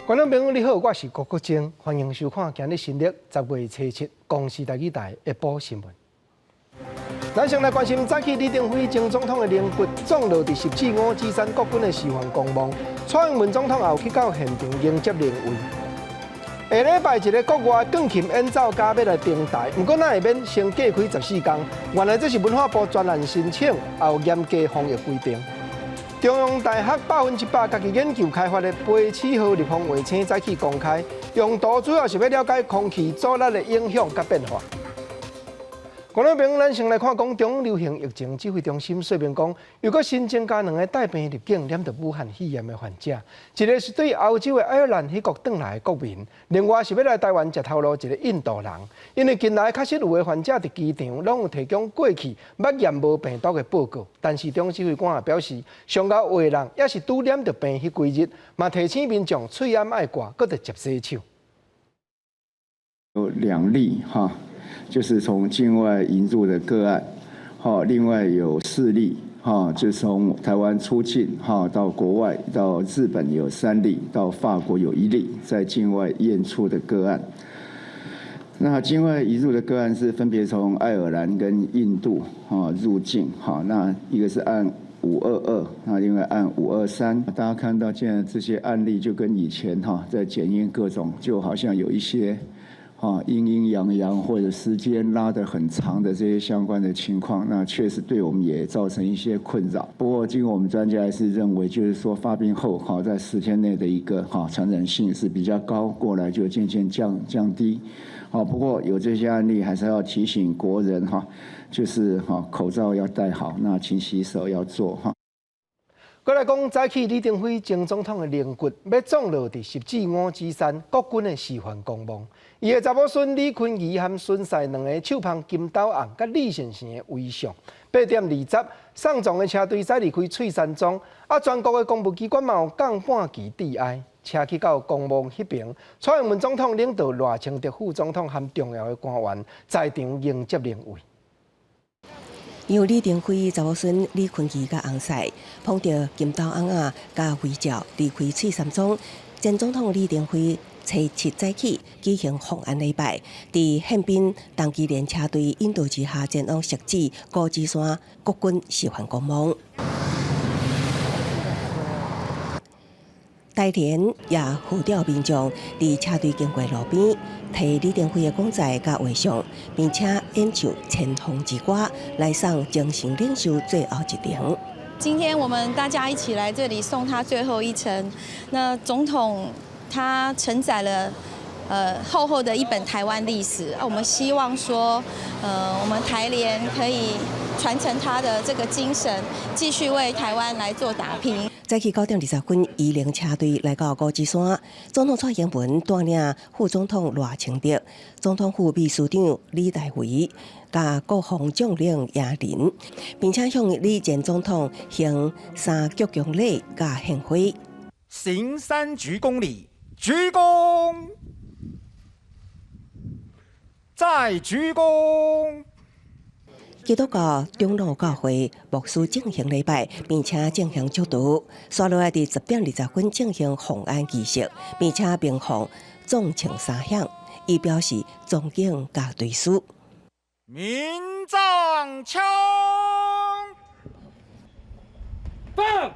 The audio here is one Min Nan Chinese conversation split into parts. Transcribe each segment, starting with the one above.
觀眾朋友你好，我是郭國晶，歡迎收看今日新曆10月初7公視台語台的報新聞。咱先來關心早起李登輝前總統的靈骨葬落佇汐止五指山國軍的示範公墓，蔡英文總統也有去到現場迎接靈位。下禮拜一个國外鋼琴演奏家欲來登台，毋過哪會免先隔開14工？原來這是文化部專案申請，也有嚴格防疫規定。中央大學100%家己研究開發的卑詩號立方衛星早起公開，用途主要是欲了解空氣阻力的影響佮變化。觀眾朋友，咱先來看講中央流行疫情指揮中心說明講，又閣新增加兩个帶病入境染著武漢肺炎的患者，一个是對歐洲的愛爾蘭彼國轉來的國民，另外是欲來台灣食頭路一个印度人。因為近來確實有的患者佇機場攏有提供過去捌驗無病毒的報告，但是中央指揮官也表示，上𠢕話人抑是拄染著病彼幾日，嘛提醒民眾喙罨愛掛，閣著捷洗手。有兩例哈。就是從境外移入的個案，哈，另外有四例，哈，就從台灣出境，哈，到國外，到日本有三例，到法國有一例，在境外驗出的個案。那境外移入的個案是分別從愛爾蘭跟印度，哈入境，哈，那一個是案522，那另外案523。大家看到現在這些案例，就跟以前哈在檢驗各種，就好像有一些。啊，陰陰陽陽或者時間拉得很長的這些相關的情況，那確實對我們也造成一些困擾。不過，經過我們專家還是認為，就是說發病後，哈，在10天內的一個哈傳染性是比較高，過來就漸漸降低。好，不過有這些案例，還是要提醒國人哈，就是哈口罩要戴好，那勤洗手要做哈。閣來講，早起李登輝前總統的靈骨欲葬落佇汐止五指山國軍的示範公墓。伊的查某孫李坤儀和孫婿兩个手捧金斗紅佮李先生的遺像，8點20，送葬的車隊駛離開翠山莊，啊，全國的公務機關嘛有降半旗致哀，車去到公墓彼爿，蔡英文總統領導賴清德副總統和重要的官員在場迎接靈位。由李登輝查某孫李坤儀佮翁婿捧著金豆尪仔佮遺照離開翠山莊，前總統李登輝初七早起舉行奉安禮拜，佇憲兵陳其連車隊引導之下，前往汐止五指山國軍示範公墓。台聯也呼召民眾佇車隊經過路邊，提李登輝的公仔佮畫像，並且演唱《前方之歌》來送精神領袖最後一程。今天我們大家一起來這裡送他最後一程。那總統他承載了厚厚的一本台灣歷史，我們希望說，我們台聯可以傳承他的這個精神，繼續為台灣來做打拼。早起9點20分，遺靈車隊來到五指山，總統蔡英文帶領副總統賴清德、總統府秘書長李大維、佮國防將領葉林，並且向李前總統行三鞠躬禮佮獻花。行三鞠躬禮，鞠躬，再鞠躬。基督教長老教會牧師進行禮拜，並且進行祝禱。紲落來佇10點20分進行奉安儀式，並且鳴放頌磬三響，以表示尊敬佮追思。鳴藏槍，放。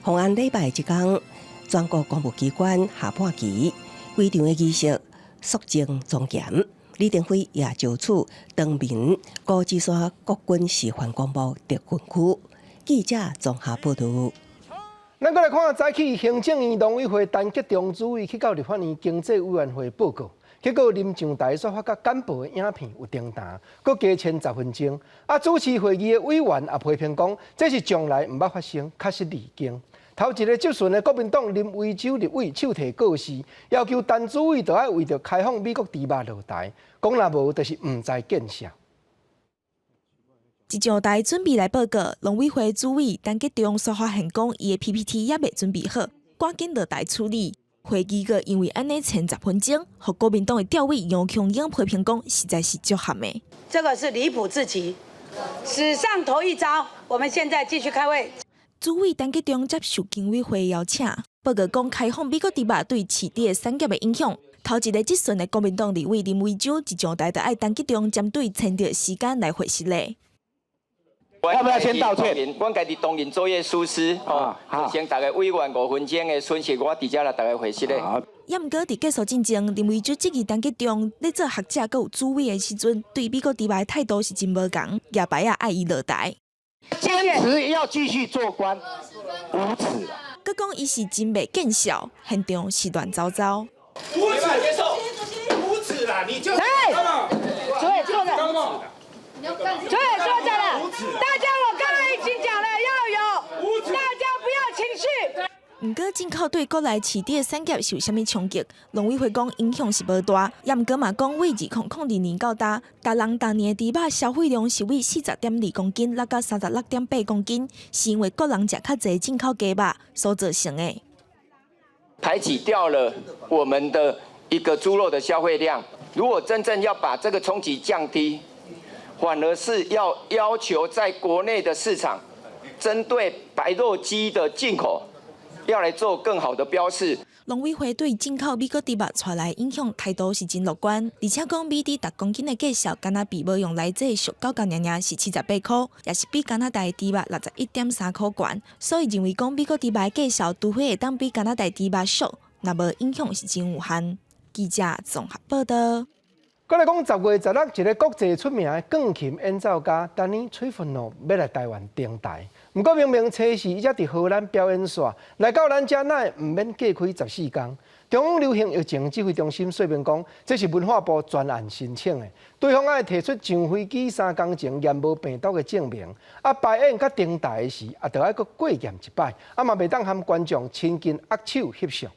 奉安禮拜這工，全國公務機關下半旗，規場的儀式肅靜莊嚴。李登輝也就此長眠五指山國軍示範公墓特訓區。記者綜合報導。咱閣來看早起行政院農委會陳吉仲主委去到立法院經濟委員會報告，結果臨上台煞發覺簡報的影片有停彈，閣加簽10分鐘。啊，主持會議的委員也批評講，這是從來毋捌發生，確實離經。頭一个質詢的國民黨林為洲立委手提告示，要求陳主委著愛為著開放美國豬肉落台，講若無就是毋知見識。一上台準備來報告，農委會主委陳吉仲煞發現講，伊的 PPT 猶未準備好，趕緊落台處理。會議閣因為按呢延10分鐘，予國民黨的召委楊瓊英批評講，實在是足譀的。這個是離譜至極，史上頭一遭。我們現在繼續開會。主委陳吉仲接受經委會邀請，報告講開放美國豬肉對飼豬的產業的影響。頭一個質詢的國民黨立委林為洲一上台就愛陳吉仲針對簽著時間來回釋咧。要不要先道歉？阮家己當然作業疏失，吼，造成逐个委員5分鐘的損失，我佇遮來逐家回釋咧。也毋過佇結束進前，林為洲質疑陳吉仲咧做學者閣有主委的時陣，對美國豬肉的態度是真無仝，舉牌仔愛伊落台。堅持要繼續做官，無恥。閣講伊是真袂見笑，現場是亂糟糟。無恥接受，無恥啦！你就來，主委坐著，主委坐著了。大家我剛才已經講了，要有，大家不要情緒。毋過進口對國內飼豬的產業是有啥物衝擊？農委會講影響是無大，也毋過嘛講為2002年到今，逐人逐年的豬肉消費量是為40.2公斤落到36.8公斤，是因為國人食較濟進口雞肉所造成的。排擠掉了我們的一個豬肉的消費量。如果真正要把這個衝擊降低，反而是要要求在國內的市場，針對白肉雞的進口，要來做更好的標示。農委會對進口美國豬肉帶來影響態度是真樂觀，而且講美豬逐公斤的價數，敢若比無用來製俗九價爾爾是78塊，也是比加拿大豬肉61.3塊懸。所以認為講美國豬肉的價數，除非會當比加拿大豬肉俗，若無影響是真有限。記者綜合報道。閣來講10月16，一个國際出名的鋼琴演奏家丹尼崔芬諾欲來台灣登台。毋過明明初四伊才佇荷蘭表演煞，來到咱遮哪會毋免隔開14工？中央流行疫情指揮中心說明講，這是文化部專案申請的，對方愛提出上飛機3工前驗無病毒的證明。啊，排演佮登台的時，也著愛閣過驗一擺，啊嘛袂當和觀眾親近握手翕相。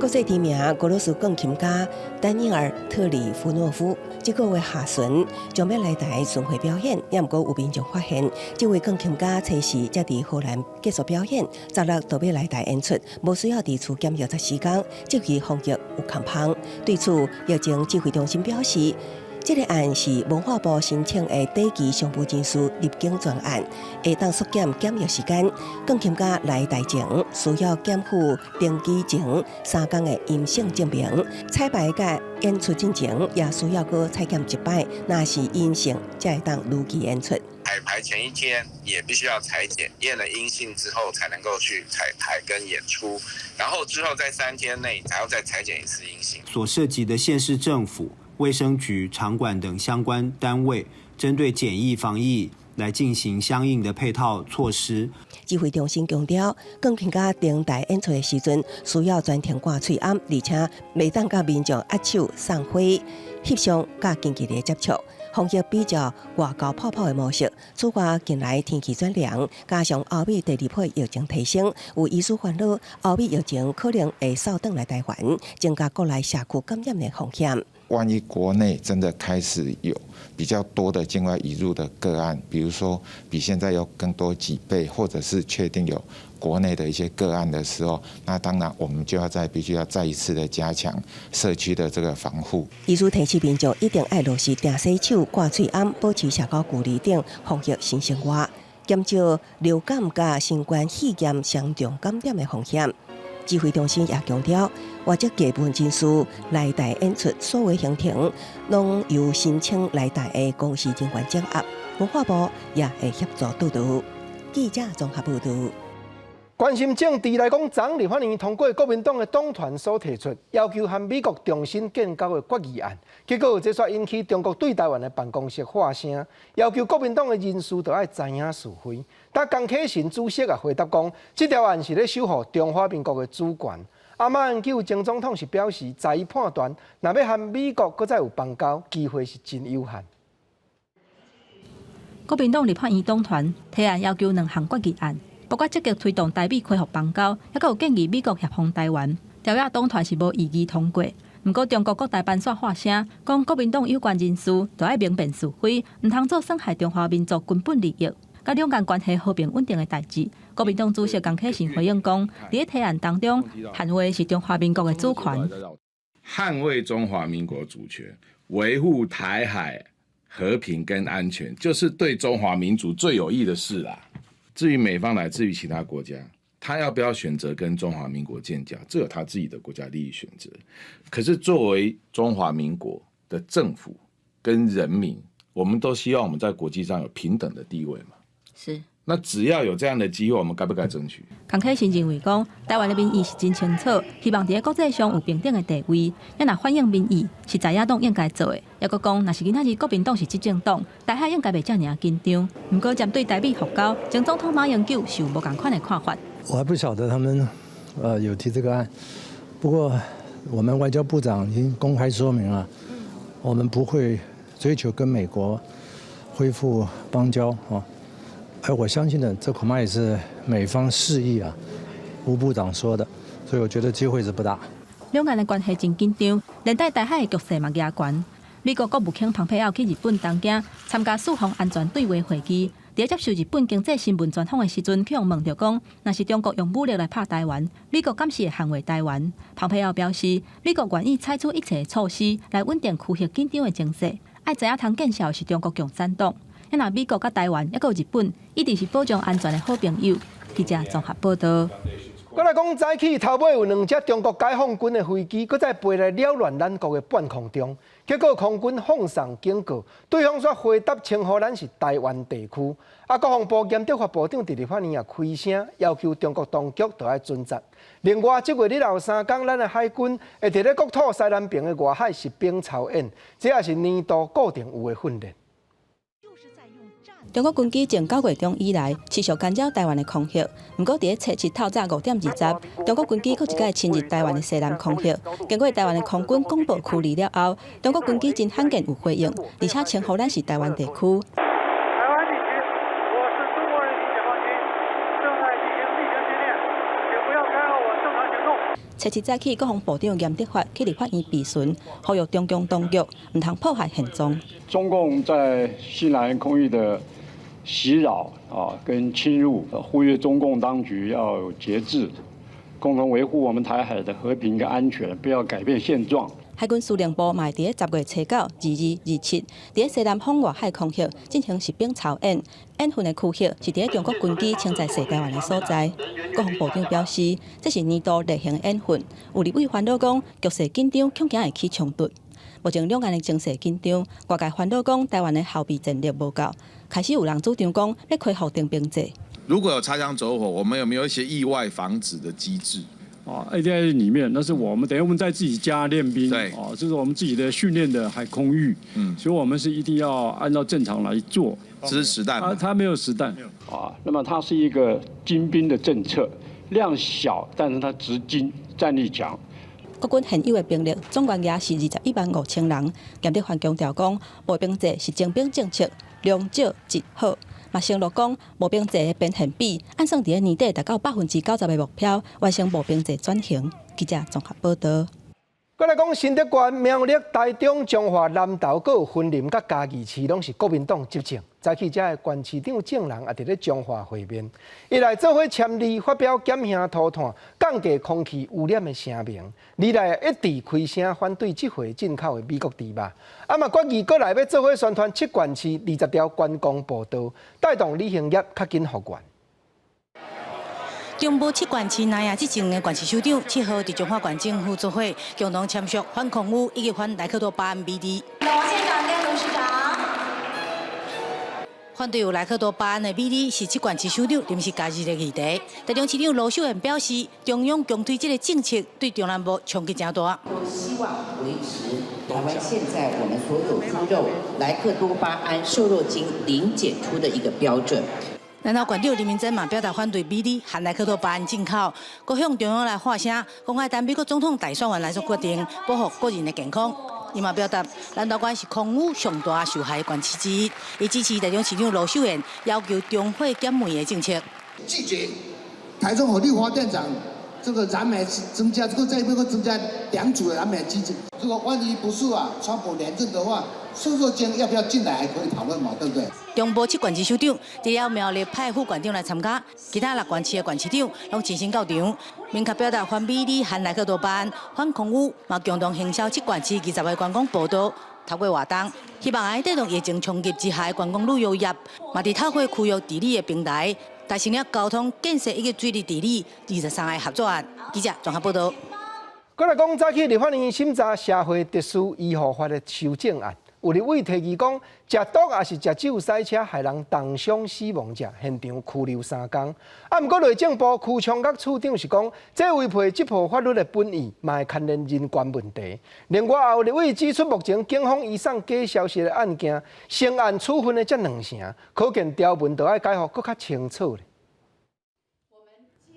國際知名俄羅斯鋼琴家丹尼爾·特里夫諾夫這个月下旬將欲來台巡迴表演，也毋過有民眾發現，這位鋼琴家初四才佇荷蘭結束表演，16就欲來台演出，無需要佇厝檢疫14工，這期防疫有空縫。對此，疫情指揮中心表示，這個案是文化部申請的短期商務人士入境專案，會當縮減檢疫時間。鋼琴家來台前需要檢附登機前3工的陰性證明，彩排佮演出進前也需要閣採檢一擺，若是陰性才會當如期演出。彩排前一天也必須要採檢，驗了陰性之後才能夠去彩排跟演出，然後之後在3天內還要再採檢一次陰性。所涉及的縣市政府、衛生局、場館等相關單位，針對檢疫防疫來進行相應的配套措施。指揮中心強調，鋼琴家登台演出的時陣，需要全程掛喙罨，而且袂當佮民眾握手、送花、翕相佮近距離接觸。防疫比較外交泡泡的模式。此外，近來天氣轉涼，加上歐美第二波疫情提升，有醫師煩惱歐美疫情可能會掃轉來台灣，增加國內社區感染的風險。萬一國內真的開始有比較多的境外移入的個案，比如說比現在要更多幾倍，或者是確定有國內的一些個案的時候，那當然我們就要再必須要再一次的加強社區的這個防護。醫師提醒民眾一定愛落實定洗手、掛喙罨、保持社交距離等防疫新生活，減少流感佮新冠肺炎雙重感染的風險。指揮中心也強調，外籍藝文人士來台演出所有行程，攏由申請來台的公司人員掌握，文化部也會協助督導。記者綜合報導。關心政治來講，昨立法院通過國民黨的黨團所提出要求和美國重新建交的決議案，結果這煞引起中國對台灣的辦公室發聲，要求國民黨的人士都愛知影是非。但江啟臣主席也回答講，這條案是咧守護中華民國的主權。啊，馬英九前總統是表示，在伊判斷，若欲和美國閣再有邦交，機會是真有限。國民黨立法院黨團提案要求兩項決議案，包括積極推動台美恢復邦交，抑閣有建議美國協防台灣。朝野黨團是無異議通過。毋過中國國台辦煞發聲，講國民黨有關人士都愛明辨是非，毋通做損害中華民族根本利益、佮兩岸關係和平穩定的代誌。國民黨主席江啟臣回應講，佇提案當中，捍衛是中華民國的主權，捍衛中華民國主權，維護台海和平跟安全，就是對中華民族最有益的事啦。至於美方來自於其他國家，他要不要選擇跟中華民國建交，這有他自己的國家利益選擇。可是作為中華民國的政府跟人民，我們都希望我們在國際上有平等的地位嘛。那只要有這樣的機會，我們該不該爭取？康克新認為講，台灣的民意是真清楚，希望佇咧國際上有平等的地位。咱若反映民意，是在野黨應該做的。抑閣講，若是今仔日國民黨是執政黨，台海應該袂遮爾緊張。毋過針對台美復交，前總統馬英九是有無仝款的看法。我還不曉得他們有提這個案，不過我們外交部長已經公開說明了，我們不會追求跟美國恢復邦交啊。而我相信呢，這恐怕也是美方示意啊，吳部長說的，所以我覺得機會是不大。兩岸的關係真緊張，連帶台海的局勢嘛加懸。美國國務卿蓬佩奧去日本東京參加四方安全對話會議，佇接受日本經濟新聞專訪的時陣，去予問著講，若是中國用武力來拍台灣，美國敢是會捍衛台灣？蓬佩奧表示，美國願意採取一切措施來穩定區域緊張的情勢。愛知影通見笑是中國共產黨。若美國佮台灣，抑閣有日本，一直是保障安全的好朋友。記者綜合報道。閣來講，早起頭尾有兩隻中國解放軍的飛機，閣再飛來擾亂咱國的半空中，結果空軍放送警告，對方煞回答稱呼咱是台灣地區。啊，國防部嚴德發部長佇立法院也開聲要求中國當局著愛遵責。另外，這月日後三工，咱的海軍會佇咧國土西南邊的外海實兵操演，這也是年度固定有的訓練。中國軍機自9月中以來持續干擾台灣的空域，毋過佇咧初七透早5點20，中國軍機閣一擺侵入台灣的西南空域。經過台灣的空軍廣播驅離了後，中國軍機真罕見有回應，而且稱呼咱是台灣地區。台灣地區，我是中國人民解放軍，正在進行例行訓練，請不要干擾我正常行動。初七早起，國防部長嚴德發去立法院備詢，呼籲中共當局毋通破壞現狀。中共在西南空域的襲擾啊，跟侵入，呼籲中共當局要有節制，共同維護我們台海的和平跟安全，不要改變現狀。海軍司令部嘛佇咧10月初9、22、27，佇咧西南方外海空域進行實兵操演，演訓的區域是佇咧中國軍機穿在西台灣的所在。國防部長表示，這是年度例行演訓，有立委煩惱講局勢緊張，恐驚會起衝突。目前兩岸的情勢緊張，外界煩惱講台灣的後備戰力無夠，開始有人主張講欲恢復徵兵制。如果有擦槍走火，我們有沒有一些意外防止的機制？啊，ADIZ 裡面，那是我們等於我們在自己家練兵，對，啊，這是我們自己的訓練的海空域，所以我們是一定要按照正常來做。這是實彈，它沒有實彈，啊，那麼它是一個精兵的政策，量小，但是它質精，戰力強。國軍現有的兵力總員額是21萬5千人。嚴德發強調講，募兵制是徵兵政策，量少質好。嘛承諾講，募兵制的編現比按算佇咧年底達到90%的目標，完成募兵制轉型。記者綜合報道。閣來講，新竹縣苗栗、台中、彰化、南投、閣有雲林佮嘉義市，攏是國民黨執政。早起，遮的縣市長眾人也佇咧彰化會面，伊來做伙簽字發表減輕塗炭、降低空氣污染的聲明。二來一致開聲反對這回進口的美國豬肉。啊嘛決議閣來欲做伙宣傳七縣市20條觀光步道，帶動旅行業較緊復原。中部七縣市內啊，執政的縣市首長7號佇彰化縣政府做伙，共同簽署反空污以及反萊克多巴胺美豬。羅縣長跟盧市長。反對有萊克多巴胺的美豬是七縣市首長臨時加入的議題。台中市長盧秀燕表示，中央強推這個政策對中南部衝擊誠大。都希望維持台灣現在我們所有豬肉萊克多巴胺瘦肉精零檢出的一個標準。然後縣長林明溱嘛表達反對美豬含萊克多巴胺進口，閣向中央來發聲，講愛等美國總統大選完來做決定，保護國人的健康。伊嘛表達，南投縣是空污上大受害的縣市之一，伊支持台中市長盧秀燕要求重火減煤的政策。拒絕台中火力發電廠這個燃煤增加，這個這邊會增加兩組的燃煤機組。如果萬一不是啊，川普連任的話，瘦肉精要不要進來還可以討論嘛，對不對？中部七縣市首長除了苗栗派副縣長來參加，其他六縣市的縣市長攏親身到場，明確表達反美豬含萊克多巴胺、反空污，嘛共同行銷七縣市20個觀光步道，透過活動，希望會帶動疫情衝擊之下的觀光旅遊業，嘛佇透過區域治理的平台，達成了交通建設以及水利治理23个合作案。記者綜合報道。閣來講，早起立法院審查社會秩序維護法的修正案，有立委提議講，食毒抑是食酒駛車害人重傷死亡者，現場拘留三工。啊，毋過內政部邱昌岳處長是講，這違背這部法律的本意，嘛會牽連人權問題。另外，也有立委指出，目前警方移送假消息的案件，成案處分的才兩成，可見條文著愛改予閣較清楚。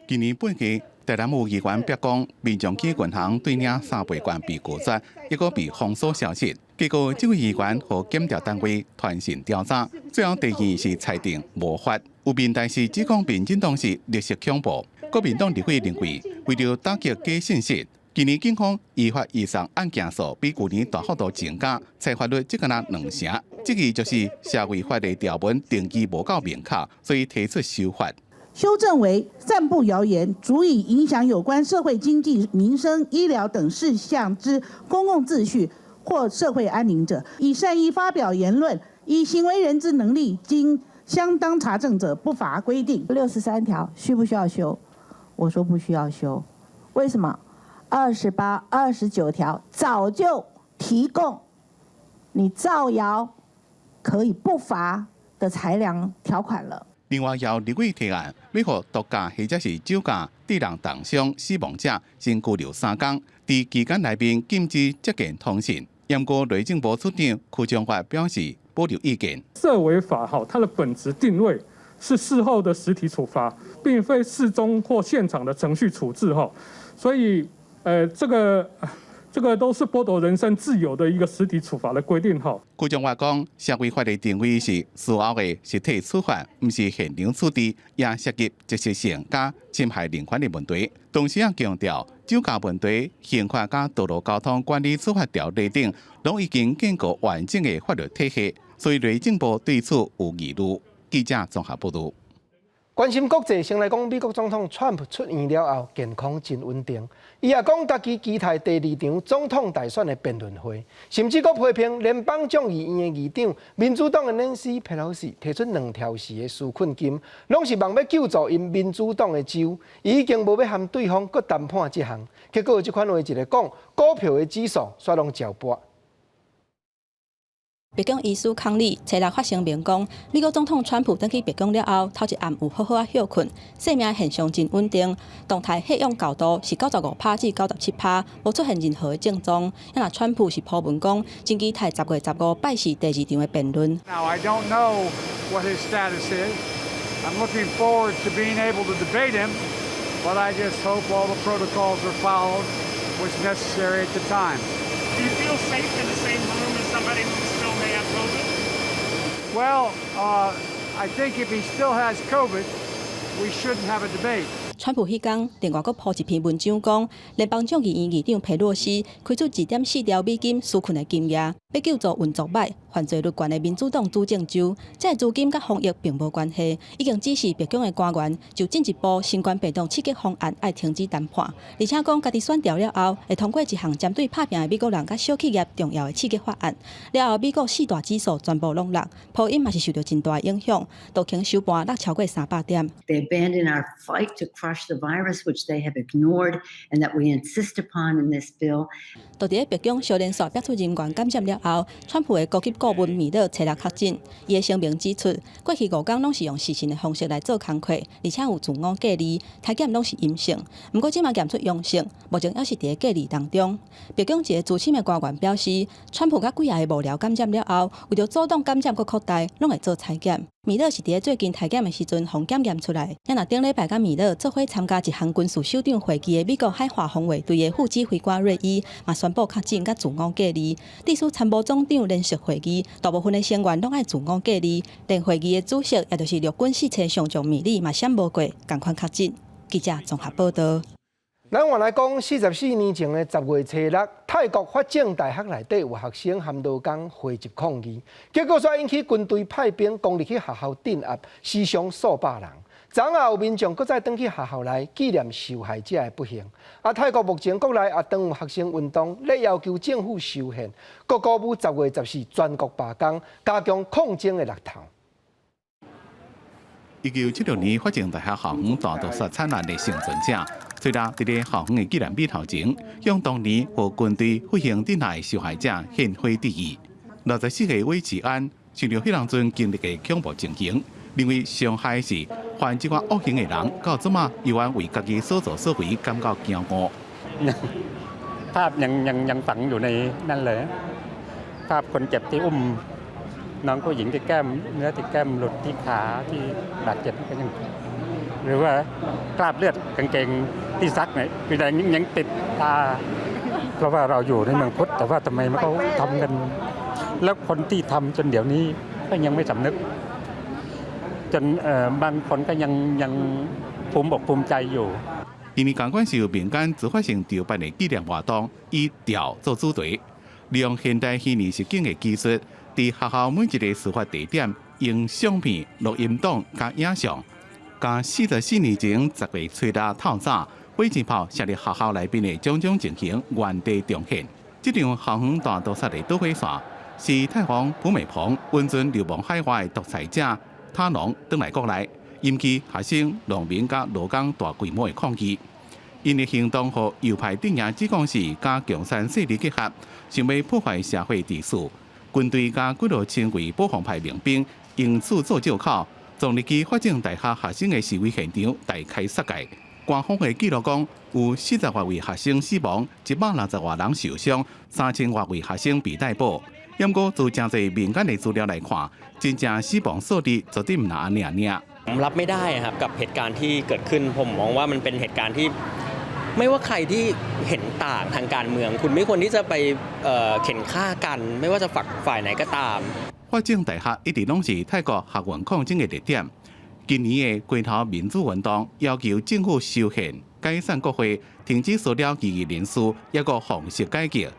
今年8月，台南有議員表講，民眾去銀行兌領3倍券被拒絕，抑閣被封鎖消息。結果，這位議員予檢調單位傳訊調查，最後第二是裁定無法。有民代是指控民進黨是綠色恐怖。國民黨立委認為，為著打擊假信息，今年警方依法移送案件數比舊年大幅度增加，採罰率只敢若兩成。這個就是社維法的條文定義無夠明確，所以提出修法。修正為散布謠言，足以影響有關社會經濟、民生、醫療等事項之公共秩序或社會安寧者，以善意發表言論，以行為人之能力經相當查證者，不罰規定。63條需不需要修？我說不需要修。為什麼？28、29條早就提供你造謠可以不罰的裁量條款了。另外，有立委提案，欲予毒駕或者是酒駕致人重傷死亡者，先拘留三工，佇期間內面禁止接電通訊。毋過內政部處長邱昌發表示保留意見。涉違法哈，它的本質定位是事後的實體處罰，並非事中或現場的程序處置哈，所以，這個都是剝奪人身自由的一個實體處罰的規定哈。邱昌發講，涉違法的定位是事後的實體處罰，毋是現場處置，也涉及即時性佮侵害人權的問題。同時也強調，酒駕問題、刑法佮道路交通管理處罰條例等，攏已經建構完整的法律體系，所以內政部對此有疑慮。記者綜合報道。關心國際，先來講美國總統川普出院了後，健康真穩定。伊也講，家己期待第二場總統大選的辯論會，甚至閣批評聯邦眾議院的議長民主黨的南希·佩洛西提出2條時的紓困金，攏是望欲救助𪜶民主黨的州，伊已經無欲和對方閣談判這項。結果這款話一个講，股票的指數煞攏照跋。白宮醫師康利初六發聲明講，美國總統川普轉去白宮了後，頭一暗有好好仔歇睏，生命現象真穩定，動態血氧高度是95趴至97趴，無出現任何的症狀。啊，川普是鋪文講，真期待10月15拜四第二場的辯論。 Now I don't know what his status is. I'm looking forward to being able to debate him, but I just hope all the protocols are followed, what's necessary at the time. Do you feel safe in the same room as somebody who still may have COVID? Well, I think if he still has COVID, we shouldn't have a debate. 川普彼工另外閣鋪一篇文章講，聯邦眾議院議長佩洛西開出2.4兆美金紓困的金額，欲救助運作䆀、犯罪率懸的民主黨主政州。這个資金佮防疫並無關係，已經指示白宮的官員就進一步新冠病毒刺激方案愛停止談判，而且講家己選著了後，會通過一項針對拍拚的美國人佮小企業重要的刺激法案。了後，美國四大指數全部攏落，波音嘛是受著真大的影響，道瓊收盤落超過300點。 They abandoned our fight to crush the virus, which they have ignored and that we insist upon in this bill. 就佇咧白宮小連續爆出人員感染了後，川普的高級顧問米勒初六確診。伊的聲明指出，過去5工攏是用視訊的方式來做工課，而且有自我隔離，篩檢攏是陰性。毋過這馬驗出陽性，目前猶是佇咧隔離當中。白宮一个資深的官員表示，川普佮幾个幕僚感染了後，為著阻擋感染閣擴大，攏會做採檢。米勒是佇咧最近篩檢的時陣，予檢驗出來。啊若頂禮拜佮米勒做伙參加一項軍事首長會議的美國海華防衛隊的副指揮官瑞伊，嘛宣布確診佮自我隔離。致使參謀總長聯席會議，大部分的成員攏愛自我隔離，連會議的主席，也就是陸軍四冊上將米利，嘛閃無過仝款確診。記者綜合報道。咱換來講，44年前的10月初6，泰國法政大學內底有學生和勞工匯集抗議，結果煞引起軍隊派兵攻入去學校鎮壓，死傷數百人。昨昏有民眾閣再轉去學校內紀念受害者的不幸。啊，泰國目前國內也當有學生運動，咧要求政府修憲，閣鼓舞10月14全國罷工，加強抗爭的力頭。1976年法政大學校園大屠殺慘案的倖存者，雖然佇咧校園的紀念碑頭前，向當年予軍隊酷刑鎮壓的受害者獻花致意。64歲韋奇安想著彼當陣經歷的恐怖情形，認為傷害是犯這款惡行的人，到這馬猶原為家己所作所為感覺驕傲。 ภาพยังยังยังฝังอยู่ในนั่นเลยภาพคนเจ็บที่อุ้มน้องผู้หญิงที่แก้มเนื้อที่แก้มหลุดที่ขาที่บาดเจ็บก็ยังหรือว่าคราบเลือดกางเกงที่ซักเนี่ยคือยังยังติดตาเพราะว่าเราอยู่ในเมืองพุทธแต่ว่าทำไมมันเขาทำกัน แล้วคนที่ทำจนเดี๋ยวนี้ก็ยังไม่สำนึก จนบางคนก็ยังยังภูมิอกภูมิใจอยู่因為仝款是由民間自發性籌辦的紀念活動，以吊做主題，利用現代虛擬實境的技術，佇學校每一個事發地點，用相片、錄音檔佮影像，共44年前10月初六透早，火箭炮射入學校內面的種種情形原地重現。這場校園大屠殺的導火線，是泰王蒲美蓬允准流亡海外的獨裁者塔農轉來國內，引起學生、農民佮勞工大規模的抗議。𪜶的行動予右派陣營指控是佮共產勢力結合，想欲破壞社會秩序。軍隊佮幾落千位保皇派民兵用此做藉口，撞入去法政大學學生的示威現場，大開殺戒。官方的記錄講，有40外位學生死亡，160外人受傷，3000外位學生被逮捕。毋過，就誠濟民間的資料來看，真正死亡數字絕對毋若按呢爾。 ผมรับไม่ได้ครับกับเหตุการณ์ที่เกิดขึ้นผมมองว่ามันเป็นเหตุการณ์ที่ไม่ว่าใครที่เห็นต่างทางการเมือง คุณไม่ควรที่จะไปเข่นฆ่ากัน ไม่ว่าจะฝักฝ่ายไหนก็ตาม 法政大學一直攏是泰國學運抗爭的熱點。今年的街頭民主運動要求政府修憲、解散國會、停止騷擾異議人士，抑閣方式改革。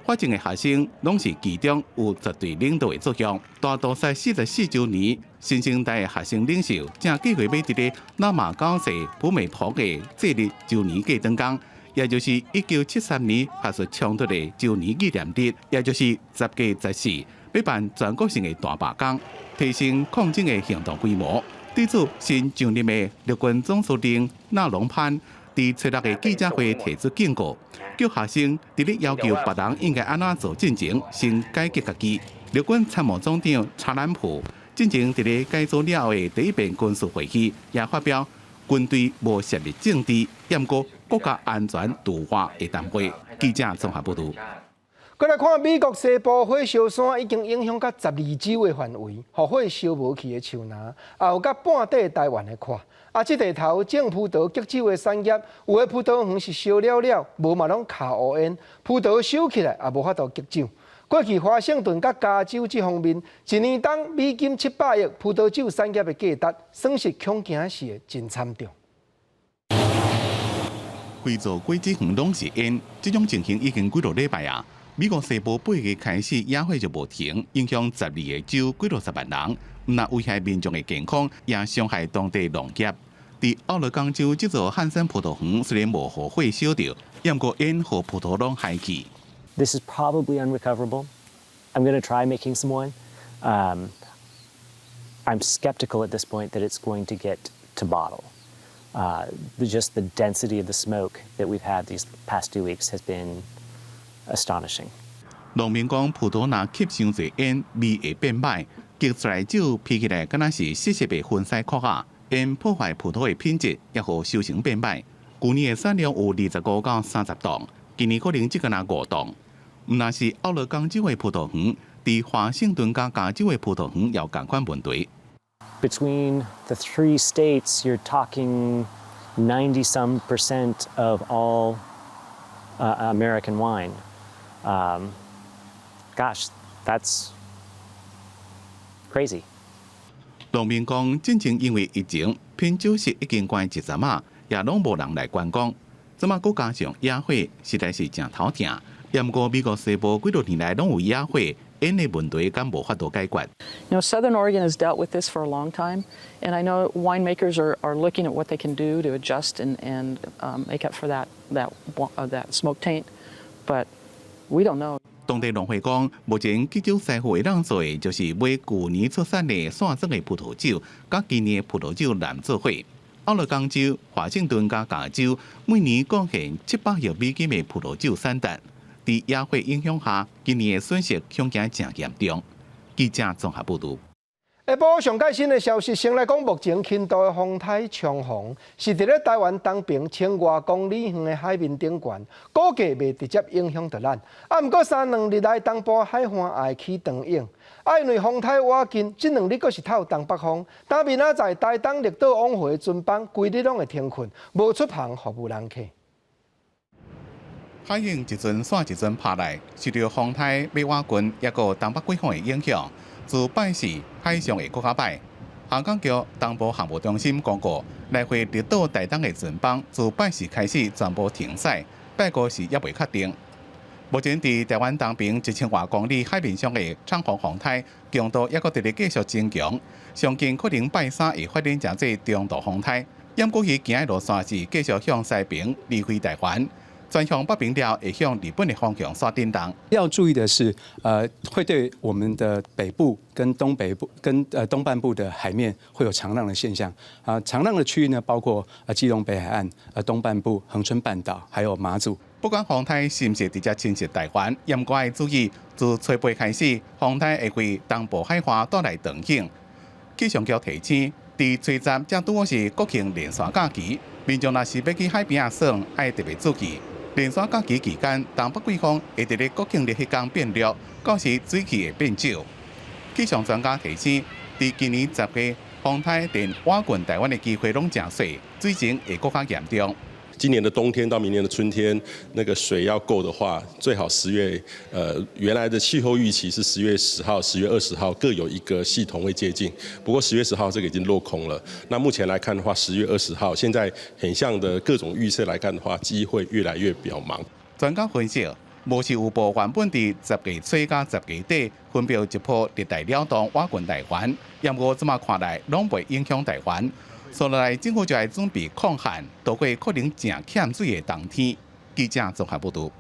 法政的學生攏是其中有絕對領導的作用。大屠殺44週年，新生代的學生領袖正計劃欲佇咧拉瑪九世蒲美蓬的祭日周年過燈工，也就是1973年學術衝突的周年紀念日，也就是10月14，欲辦全國性的大罷工，提升抗爭的行動規模。對此，新上任的陸軍總司令納隆潘佇初六的記者會提出警告，叫學生佇咧要求別人應該按怎做進前，先解決家己。陸軍參謀總長查蘭普進前佇咧改組了後的第一遍軍事會議，也發表軍隊無涉入政治，毋過國家安全除外的談話。記者綜合報導。過來看美國西部火燒山已經影響到12州的範圍，予火燒無去的樹林，也有佮半塊台灣的闊。啊，這塊頭種葡萄激酒的產業，有的葡萄園是燒了了，無嘛攏卡烏煙，葡萄收起來也無法度激酒。過去華盛頓佮加州這方面，一年當美金700億葡萄酒產業的價值，損失恐驚是真慘重。規座果子園攏是煙，這種情形已經幾落禮拜啊。美國西部8月開始野火就無停，影響12個州幾落十萬人，毋但危害民眾的健康，也傷害當地農業。佇奧勒岡州這座漢森葡萄園雖然無予火燒著，毋過煙予葡萄攏害去。 This is probably unrecoverable. I'm going to try making some wine. I'm skeptical at this point that it's going to get to bottle. Just the density of the smoke that we've had these past 2 weeks has been astonishing. 農民講葡萄若吸傷濟煙，味會變歹，激出來酒聞起來敢若是細細的薰屎殼仔，煙破壞葡萄的品質，也予收成變歹。舊年的產量有25到30噸，今年可能只敢若5噸。毋但是奧勒岡州的葡萄園，佇華盛頓佮加州的葡萄園也有仝款問題。 Between the three states, you're talking 90 some percent of all American wine. Gosh, that's crazy. 農民講，進前因為疫情，品酒室已經關一陣仔，也攏無人來觀光。這馬閣加上野火，實在是誠頭疼。毋過美國西部幾落年來攏有野火，煙的問題敢無法度解決。 Southern Oregon has dealt with this for a long time, and I know winemakers are looking at what they can do to adjust and make up for that smoke taint, but we don't know. 當地農會講，目前基酒師傅會當做的就是買舊年出產的散裝的葡萄酒，佮今年的葡萄酒來做伙。奧勒岡州、華盛頓佮加州每年貢獻700億美金的葡萄酒產值，佇野火影響下，今年的損失恐驚誠嚴重。記者綜合報導。下晡上蓋新的消息，先來講目前輕度的風颱長虹，是佇咧台灣東爿千外公里遠的海面頂懸，估計袂直接影響著咱。啊，毋過三兩日來東部海岸也會起長湧。啊，因為風颱倚近，這兩日閣是透東北風，今明仔載台東綠島往回的船班，規日攏會停睏，無出航服務人客。海湧一陣煞一陣拍來，受著風颱欲倚近，抑閣東北季風的影響。自拜四海象會閣較歹，航港局東部航務中心公告，來回綠島台東的船班自拜四開始全部停駛，拜五時猶未確定。目前佇台灣東爿1000外公里海面上的長虹風颱強度猶閣佇咧繼續增強，上近可能拜三會發展成做中度風颱。毋過伊行的路線是繼續向西爿離開台灣。轉向北爿了，會向日本的方向煞振動。要注意的是，會對我們的北部跟東北部跟東半部的海面會有長浪的現象。啊，長浪的區域呢，包括基隆北海岸、東半部、恆春半島，還有馬祖。不管風颱是毋是直接侵襲台灣，毋過愛注意，自初八開始，風颱會為東部海岸帶來長湧。氣象局提醒，佇初十才拄好是國慶連續假期，民眾若是欲去海邊仔耍，愛特別注意。連續假期期間，東北季風會佇咧國慶日彼工變弱，到時水汽會變少。氣象專家提醒，佇今年10月，風颱連倚近台灣的機會攏誠細，水情會閣較嚴重。今年的冬天到明年的春天，那個水要夠的話，最好十月，原來的氣候預期是10月10號、10月20號各有一個系統會接近。不過10月10號這個已經落空了。那目前來看的話，十月二十號，現在很像的各種預測來看的話，機會越來越渺茫。專家分析，無是有部原本佇10月初佮10月底分別一波熱帶擾動倚近台灣，毋過這馬看來攏袂影響台灣。所以政府就愛準備抗旱，度過可能誠欠水的冬天。記者綜合報導。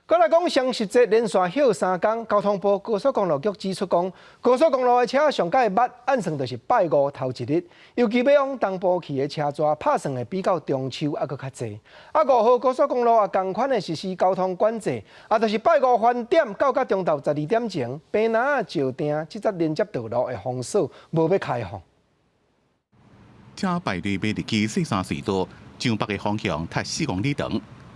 閣來講雙十節連續歇3工，交通部高速公路局指出講，高速公路的車上蓋密，按算就是拜五頭一日，尤其欲往東部去的車逝，拍算會比較中秋猶閣較濟。啊，5號高速公路也仝款的實施交通管制，啊，就是拜五翻點到甲中晝12點前，坪林仔石碇這節連接道路會封鎖，無欲開放。車排隊欲入去雪山隧道，向北的方向塞4公里長。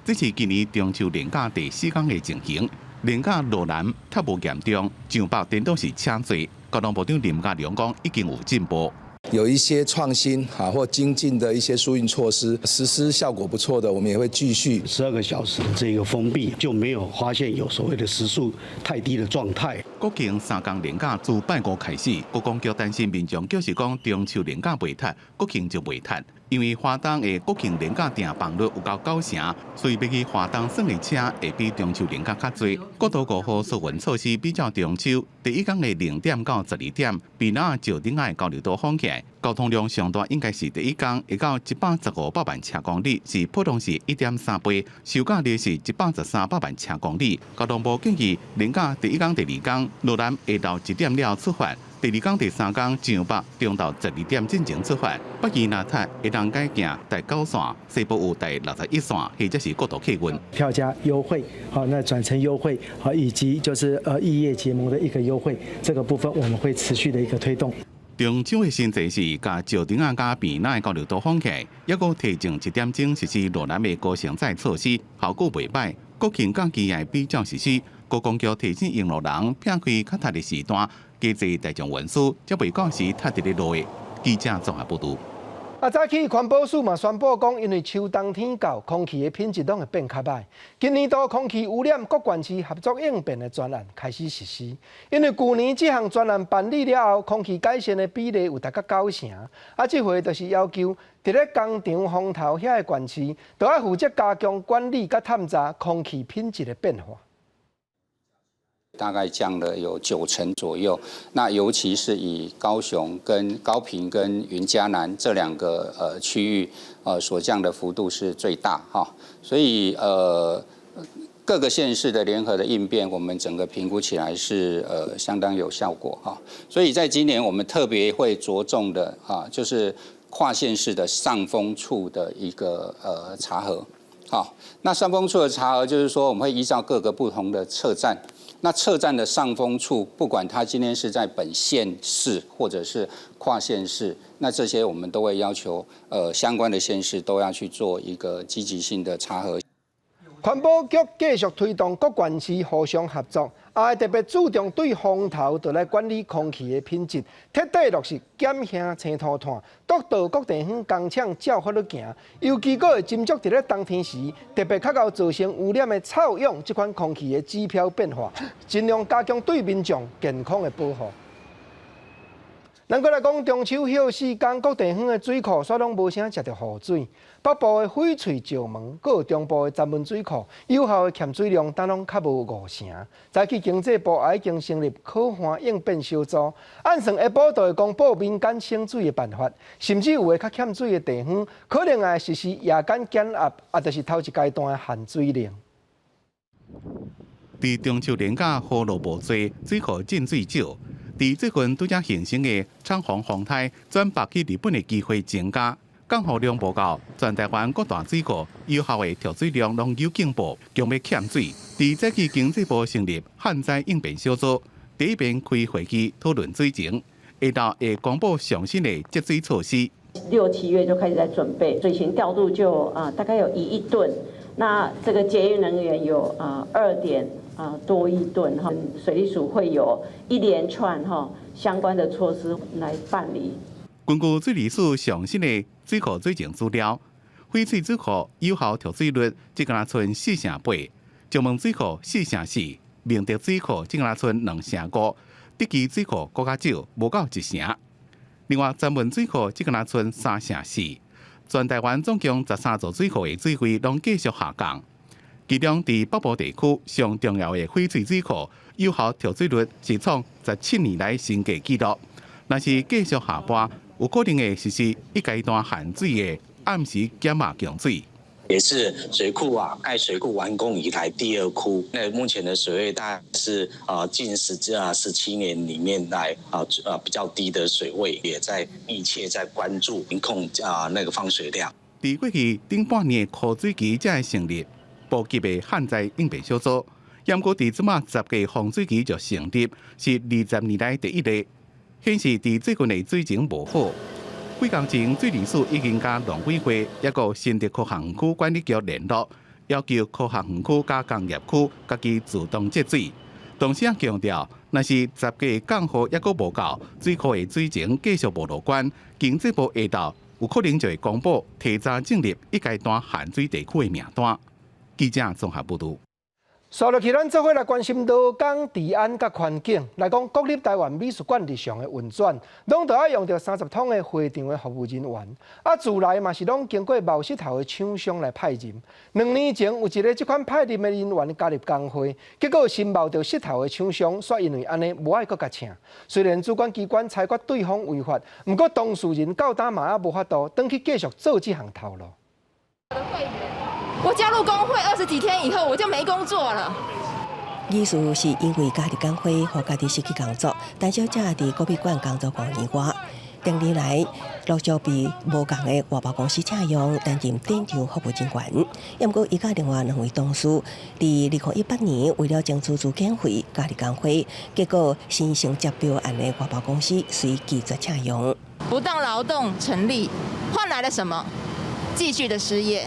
這是今年中秋連假第四工的情形。連假路南塞無嚴重，上北顛倒是車濟。交通部長林佳龍講，已經有進步。有一些創新啊或精進的一些疏運措施，實施效果不錯的，我們也會繼續。12個小時的這個封閉，就沒有發現有所謂的時速太低的狀態。國慶三工連假自拜五開始，觀光局擔心民眾就是講中秋連假袂塞，國慶就袂塞，因為花東的國慶連假訂房率有夠9成，所以欲去花東耍的車會比中秋連假較濟。國道5號疏運措施比照中秋，第一工的0點到12點，坪林仔石碇仔的交流道封起來，交通量上大應該是第一工會到115百萬車公里，是普通時1.3倍；收假日是113百萬車公里。交通部建議連假第一工、第二工，路南下晝1點了出發。第二工、第三工上北中晝12點進前出發，北宜若塞會當改行台九線，西部有台61線，或者是國道客運。票價優惠，好，那轉乘優惠，好，以及就是異業結盟的一個優惠，這個部分我們會持續的一個推動。中秋的新制是共石碇仔佮坪林的交流道封起來，抑閣提前1點鐘實施路南的高乘載措施，效果袂䆀。國慶假期也比照實施，觀光局提醒用路人避開較塞的時段，加坐大眾運輸，才袂到時塞佇咧路的。記者綜合報導。啊，早起環保署嘛宣布講，因為秋冬天到，空氣的品質攏會變較䆀。今年度空氣污染各縣市合作應變的專案開始實施。因為舊年這項專案辦理了後，空氣改善的比例有達到9成。啊，這回就是要求佇咧工廠風頭遐个縣市，都愛負責加強管理佮探查空氣品質的變化。大概降了有9成左右，那尤其是以高雄跟高屏跟雲嘉南這兩個區域，所降的幅度是最大哈，所以各個縣市的聯合的應變，我們整個評估起來是相當有效果哈。所以在今年我們特別會着重的啊，就是跨縣市的上風處的一個查核。好，那上風處的查核就是說，我們會依照各個不同的測站，那測站的上風處，不管它今天是在本縣市或者是跨縣市，那這些我們都會要求相關的縣市都要去做一個積極性的查核。環保局繼續推動各縣市互相合作，也特別注重對風頭來管理空氣的品質，徹底落實減輕青塗炭，督導各地方工廠照法律行，尤其閣會斟酌佇咧冬天時，特別較𠢕造成污染的臭氧這款空氣的指標變化，盡量加強對民眾健康的保護。咱閣來講中秋歇四工，各地方的水庫煞攏無啥食著雨水。北部的翡翠石門，閣有中部的三文水庫，有效的欠水量，敢攏較無五成。早起經濟部也已經成立可旱應變小組，按算下晡就會公布民間省水的辦法，甚至有的較欠水的地方，可能會實施夜間減壓，抑就是頭一階段的限水令。佇中秋連假雨落無濟，水庫進水少。佇最近拄才形成的長風風台轉北去日本的機會增加，降雨量無夠，全台灣各大水庫有效的蓄水量攏有警報，強欲欠水。佇早起經濟部成立旱災應變小組，第一遍開會議討論水情，下晝會公布上新的節水措施。六七月就開始在準備水情調度，就大概有1億噸，那這個節約能源有2點多億噸哈，水利署會有一連串哈相關的措施來辦理。根據水利署上新的水庫水情資料，翡翠水庫有效蓄水率只敢若賰4.8%，石門水庫4.4%，明德水庫只敢若賰2.5%，竹崎水庫閣較少，無夠1成。另外，三文水庫只敢若賰3.4%，全台灣總共13座水庫的水位攏繼續下降。其中，佇北部地區上重要的翡翠水庫，有效蓄水率是創17年來新低紀錄。若是繼續下坡，有可能會實施一階段限水的暗時減壓供水。也是水庫啊，蓋水庫完工以來第二枯。那目前的水位大概是近17年裡面來比較低的水位，也在密切在關注監控那個放水量。佇過去頂半年的枯水期才會成立部級的旱災應變小組，毋過佇這馬十個豐水期就成立，是20年來第一例，顯示佇最近的水情無好。幾工前，水利署已經佮農委會抑閣新竹科學園區管理局聯絡，要求科學園區佮工業區家己自動節水。同時也強調，若是十月降雨抑閣無夠，水庫的水情繼續無樂觀，經濟部下晝有可能就會公布提早進入一階段限水地區的名單。記者綜合報導。紲落去，咱做伙來關心勞工治安佮環境。來講，國立臺灣美術館日常的運轉，攏著愛用著30桶的會場的服務人員。啊，自來嘛是攏經過冒失頭的廠商來派任。2年前有一个這款派任的人員加入工會，結果先冒著穡頭的廠商，煞因為按呢無愛閣共請。雖然主管機關裁決對方違法，毋過當事人到今嘛猶無法度轉去繼續做這項頭路。我加入工會20幾天以後，我就沒工作了。意思是因為加入工會，予家己失去工作。陳小姐佇國美館工作5年外，多年來陸續被無仝的外包公司請用，擔任展場服務人員。毋過，伊佮另外兩位同事，佇2018年為了爭取資遣費，加入工會，結果先行接標案的外包公司隨拒絕請用。不當勞動成立，換來了什麼？繼續的失業。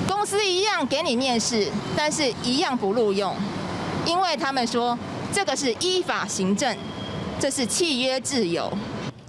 公司一樣給你面試，但是一樣不錄用，因為他們說這個是依法行政，這是契約自由。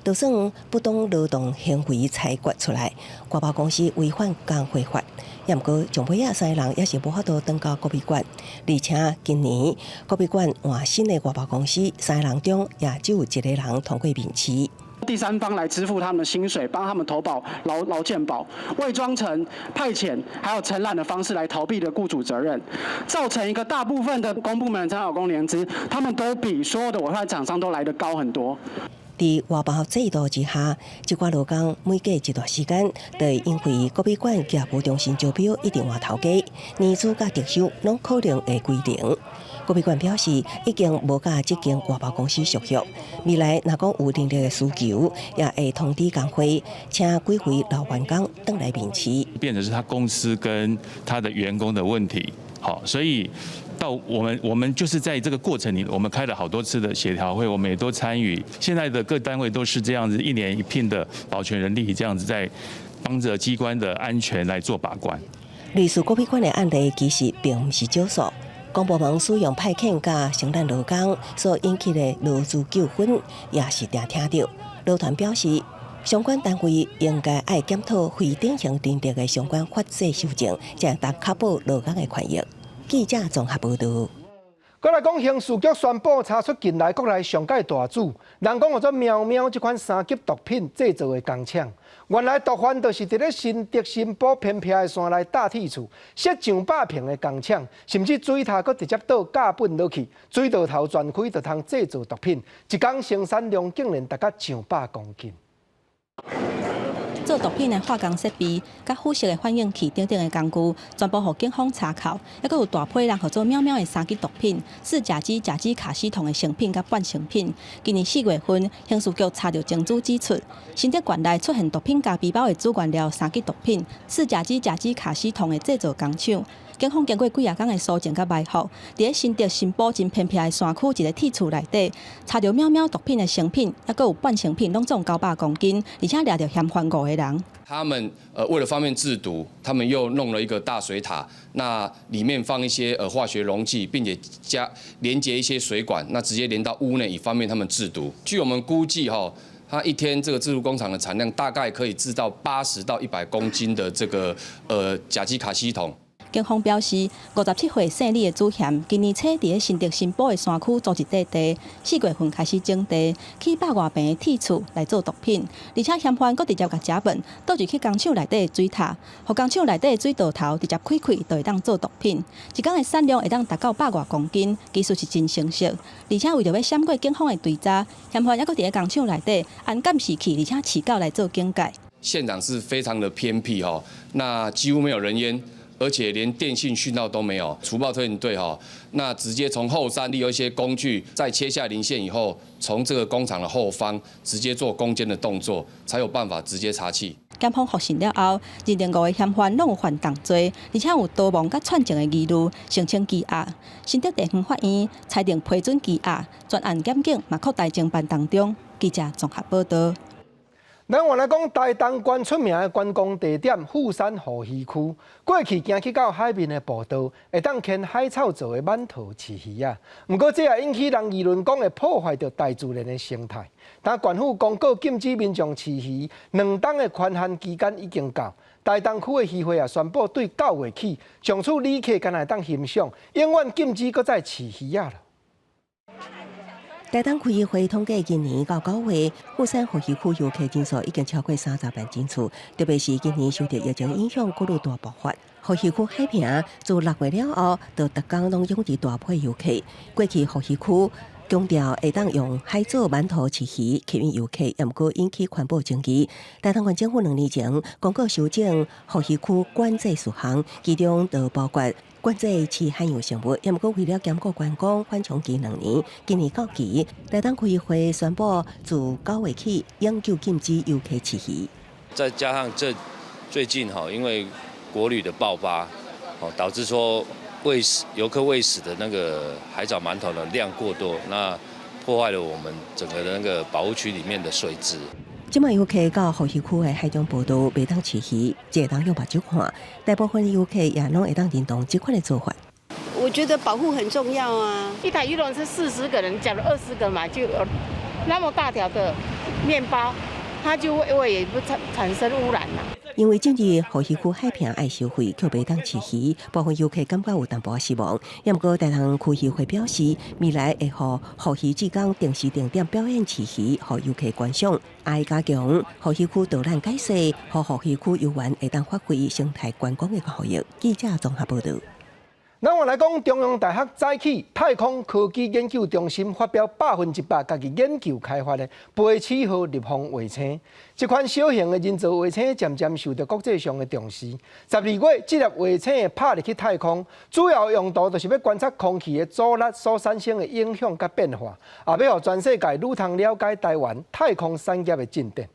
就算不當勞動行為裁決出來，外包公司違反工會法，毋過上尾仔三個人也是無法度轉到國美館。而且今年國美館換新的外包公司，三個人中也只有一個人通過面試。第三方來支付他們的薪水，幫他們投保勞健保，偽裝成派遣還有承攬的方式來逃避的僱主責任，造成一個大部分的公部門的參考工年資，他們都比所有的委外廠商都來得高很多。佇外包制度之下，這寡勞工每隔一段時間，就會因為國美館業務中心招標一直換頭家，年資佮特休攏可能會歸零。國美館表示，已經無佮這間外包公司續約，未來若講有能力的需求，也會通知工會，請幾位老員工轉來面試。變成是他公司跟他的員工的問題，好，所以到我們就是在這個過程裡，我們開了好多次的協調會，我們也都參與。現在的各單位都是這樣子，一年一聘的保全人力，這樣子在幫着機關的安全來做把關。類似國美館的案例其實並毋是少數。公部門使用派遣佮承攬勞工所引起的勞資糾紛，也是定聽著。勞團表示，相關單位應該愛檢討非典型人力的相關法制修正，才會當確保勞工的權益。記者綜合報導。閣來講，刑事局宣布查出近來國內上蓋大主，人講號做喵喵這款三級毒品製造的工廠，原來毒販就是佇咧新竹新埔偏僻的山內搭鐵厝，設上百坪的工廠，甚至水塔閣直接倒甲苯落去，水道頭全開就通製造毒品，一工生產量竟然達到上百公斤。做毒品的化工設備、佮腐蝕的反應器等等的工具，全部予警方查扣。猶閣有大批人號做喵喵的三級毒品、四甲基甲基卡西酮的成品佮半成品。今年4月份，刑事局查著證據指出，新竹縣內出現毒品加皮包的主原料三級毒品四甲基甲基卡西酮的製造工廠。警方經過幾仔工的搜證佮埋伏，佇咧新竹新埔真偏僻的山區一个鐵厝內底，查著喵喵毒品的成品，猶閣有半成品，攏總900公斤，而且掠著嫌犯五個人。他們為了方便製毒，他們又弄了一個大水塔，那裡面放一些化學溶劑，並且加連接一些水管，那直接連到屋內，以方便他們製毒。據我們估計，哈，他一天這個製毒工廠的產量大概可以製造80到100公斤的這個甲基卡西酮。警方表示，57歲姓李的主嫌，今年初佇咧新竹新埔的山區租一塊地，4月份開始整地，起百外坪的鐵厝來做毒品，而且嫌犯閣直接共食糞倒入去工廠內底的水塔，予工廠內底的水道頭直接開開，就會當做毒品。一工的產量會當達到百外公斤，技術是真成熟。而且為著欲閃過警方的追查，嫌犯猶閣佇咧工廠內底安監視器，而且飼狗來做警戒。現場是非常的偏僻哈，那幾乎沒有人煙。而且連電信訊號都沒有，除暴特勤隊哈，那直接從後山利用一些工具，在切下林線以後，從這個工廠的後方直接做攻堅的動作，才有辦法直接查緝。檢方複審了後，認定五个嫌犯攏有犯重罪，而且有逃亡佮串證的疑慮，申請羈押。新竹地方法院裁定批准羈押，專案檢警嘛擴大偵辦當中。記者綜合報導。咱原來講台東縣出名的觀光地點富山護漁區，過去行去到海面的步道，會當牽海草做的饅頭飼魚仔。毋過這也引起人議論，講會破壞著大自然的生態。但縣府公告禁止民眾飼魚，2冬的寬限期間已經到。台東區的漁會也宣布，對9月起，從此旅客干焦會當欣賞，永遠禁止閣再飼魚仔啦。台東區議會統計，今年到9月，富山護漁區遊客人數已經超過30萬人次，特別是今年受著疫情影響，國旅大爆發。護漁區海坪自6月了後，就逐工攏湧入大批遊客。過去護漁區強調會當用海藻饅頭飼魚吸引遊客，也毋過引起環保爭議。台東縣政府2年前公告修正護漁區管制事項，其中就包括管制飼海洋生物，也毋過為了兼顧觀光，緩衝期2年，今年到期，台東區議會宣布自9月起永久禁止遊客飼魚。再加上這最近哈，因為國旅的爆發，哦，導致說餵食遊客餵食的那個海藻饅頭的量過多，那破壞了我們整個的那個保護區裡面的水質。這擺遊客到護漁區的海中步道袂當飼魚，只會當用目睭看。大部分遊客也攏會當認同這款的做法。我覺得保護很重要啊！一台遊輪是40個人，假如20個嘛，就有那麼大條的麵包，它就會也不產生污染啦。因為進入護漁區海坪愛收費，卻袂當飼魚，部分遊客感覺有淡薄失望。也毋過台東區議會表示，未來會予護漁志工定時定點表演飼魚，予遊客觀賞，愛加強護漁區導覽解說，予護漁區遊玩會當發揮生態觀光的效益。記者綜合報導。咱換來講，中央大學早起太空科技研究中心發表100%家己研究開發的飛鼠號立方衛星。這款小型的人造衛星漸漸受到國際上的重視。12月，這粒衛星會拍入去太空，主要用途就是欲觀察空氣的阻力所產生的影響佮變化，也欲予全世界愈通了解台灣太空產業的進展。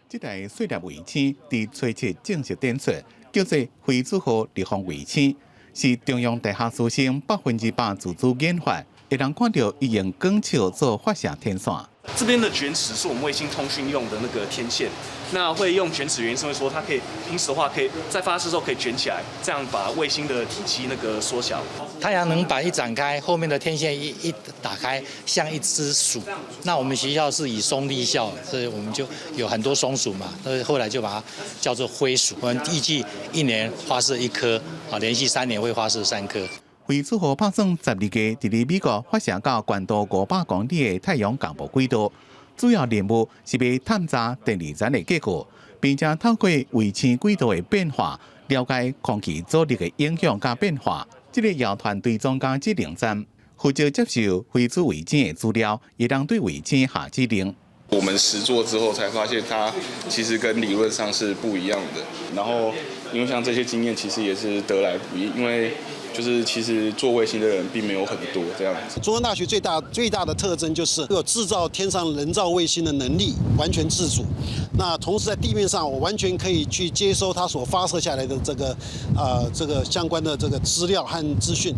這台細粒衛星佇初七正式展出，叫做飛鼠號立方衛星，是中央大學師生100%自主研發，會當看著伊用捲尺做發射天線。這邊的捲尺是我們衛星通訊用的那個天線，那會用捲尺原因是因為說它可以平時的話可以在發射時候可以捲起來，這樣把衛星的體積那個縮小。太陽能板一展開，後面的天線一打開，像一隻鼠。那我們學校是以松立校，所以我們就有很多松鼠嘛，所以後來就把它叫做飛鼠。我們預計一年發射一顆，啊，連續3年會發射3顆。飛鼠號拍算12月佇咧美國發射到高度500公里的太陽仝部軌道，主要任務是欲探查電離層的結構，並且透過衛星軌道的變化，了解空氣阻力的影響佮變化。這个遙傳追蹤佮指令站負責接受飛鼠衛星的資料，會當對衛星下指令。我們實作之後才發現，它其實跟理論上是不一樣的。然後，因為像這些經驗，其實也是得來不易，因為就是其實做衛星的人並沒有很多這樣子。中央大學最大最大的特徵就是有製造天上人造衛星的能力，完全自主。那同時在地面上，我完全可以去接收它所發射下來的這個相關的這個資料和資訊。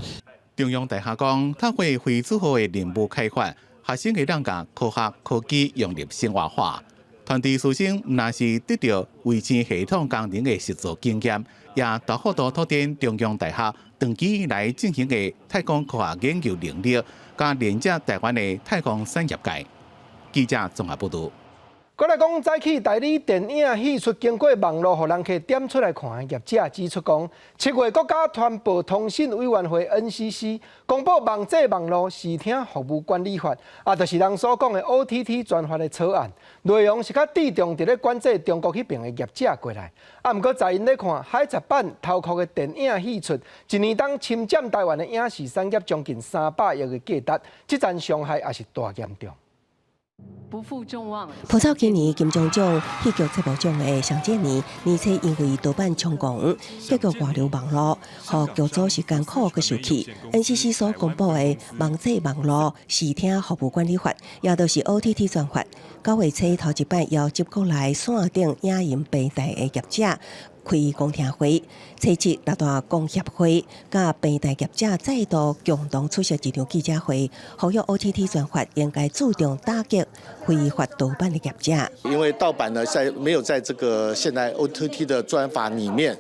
中央大學講，透過飛鼠號的任務開發，學生會當共科學科技融入生活化。團隊師生毋但是得著衛星系統工程的實作經驗，也大幅度拓展中央大學長期以來進行的太空科學研究能力，佮連接台灣的太空產業界。記者綜合報導。閣來講，早起代理電影戲出經過網路予人客點出來看的業者指出講，7月國家傳播通訊委員會 NCC 公布網際網路視聽服務管理法，啊，就是人所講的 OTT 專法的草案，內容是較注重佇咧管制中國彼爿的業者過來。啊，毋過在𪜶咧看，海賊版偷窺的電影戲出，一年當侵佔台灣的影視產業將近300億的價值，這層傷害也是大嚴重。不負眾望。普照今年金鐘獎戲劇節目獎的上這年，年初因為盜版充公，結果外流網路，予劇組是艱苦閣受氣。NCC 所公布的網際網路視聽服務管理法，也就是 OTT 專法，9月初頭一擺邀集國內線頂影音平台的業者開公聽會，初七六大工協會佮平台業者再度共同出席一場記者會，呼籲 OTT 專法應該注重打擊非法盜版的業者。因為盜版呢，在沒有在這個現在 OTT 的專法裡面，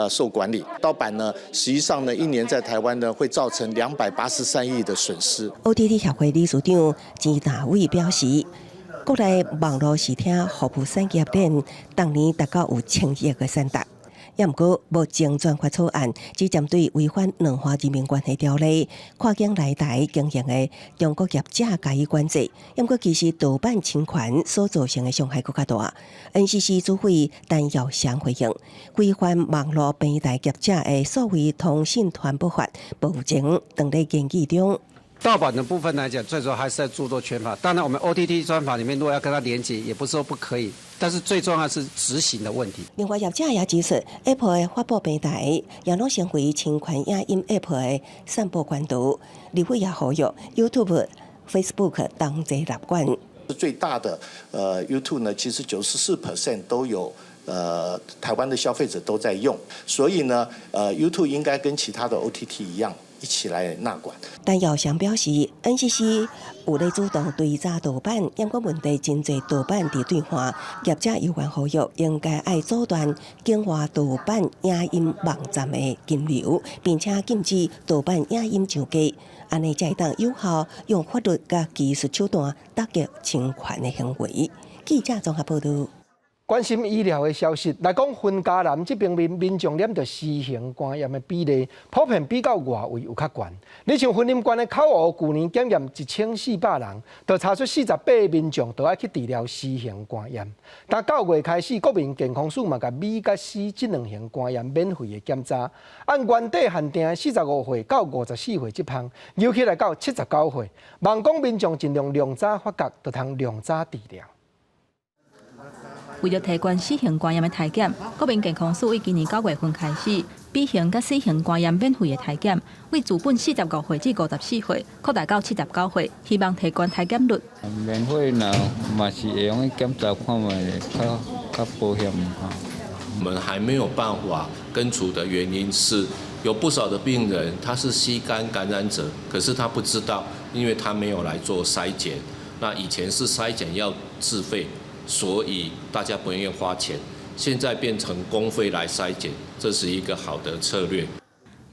受管理。盜版呢，實際上呢，一年在台灣呢，會造成283億的損失。 OTT 協會理事長錢大偉表示，國內網路視聽服務產業鏈，當年達到有1000億的產值。也毋過，目前專法草案只針對違反兩岸人民關係條例、跨境來台經營的中國業者加以管制。毋過，其實盜版侵權所造成的傷害閣較大。NCC 主委陳耀祥回應，規範網路平台業者的數位通訊傳播法，目前正咧研議中。盜版的部分來講，最主要還是在著作權法。當然，我們 OTT 專法裡面如果要跟它連結，也不是說不可以，但是最重要是執行的問題。另外，業者也指出，Apple 的發布平台也攏成為侵權影音 App 的散播管道。立委也呼籲 YouTube、Facebook 同齊納管。最大的YouTube 呢，其實94% 都有台灣的消費者都在用，所以呢YouTube 應該跟其他的 OTT 一樣，一起來納管。陳耀祥表示，NCC 有咧主動追查盜版，毋過問題真濟盜版佇對岸，業者有關呼籲應該愛阻斷境外盜版影音網站的金流，並且禁止盜版影音上架，按呢才會當有效用法律佮技術手段打擊侵權的行為。記者綜合報導。關心醫療的消息來講，雲嘉南這邊民民眾染著 C 型肝炎的比例，普遍比較外圍有較懸。你像雲林縣的口湖，舊年檢驗1400人，就查出48個民眾都愛去治療 C 型肝炎。但9月開始，國民健康署嘛共 B 佮 C 這兩型肝炎免費的檢查，按原底限定45歲到54歲這項，搖起來到79歲。望講民眾盡量量早發覺，就通量早治療。為著提懸 C 型肝炎的體檢，國民健康署於今年9月份開始，B 型佮 C 型肝炎免費的體檢，為自本45歲至54歲擴大到79歲，希望提懸體檢率。免費若嘛是會用去檢查看覓，較較保險哈。我們還沒有辦法根除的原因是，有不少的病人他是 C 肝感染者，可是他不知道，因為他沒有來做篩檢。那以前是篩檢要自費。所以大家不願意花錢，現在變成公費來篩檢，這是一個好的策略。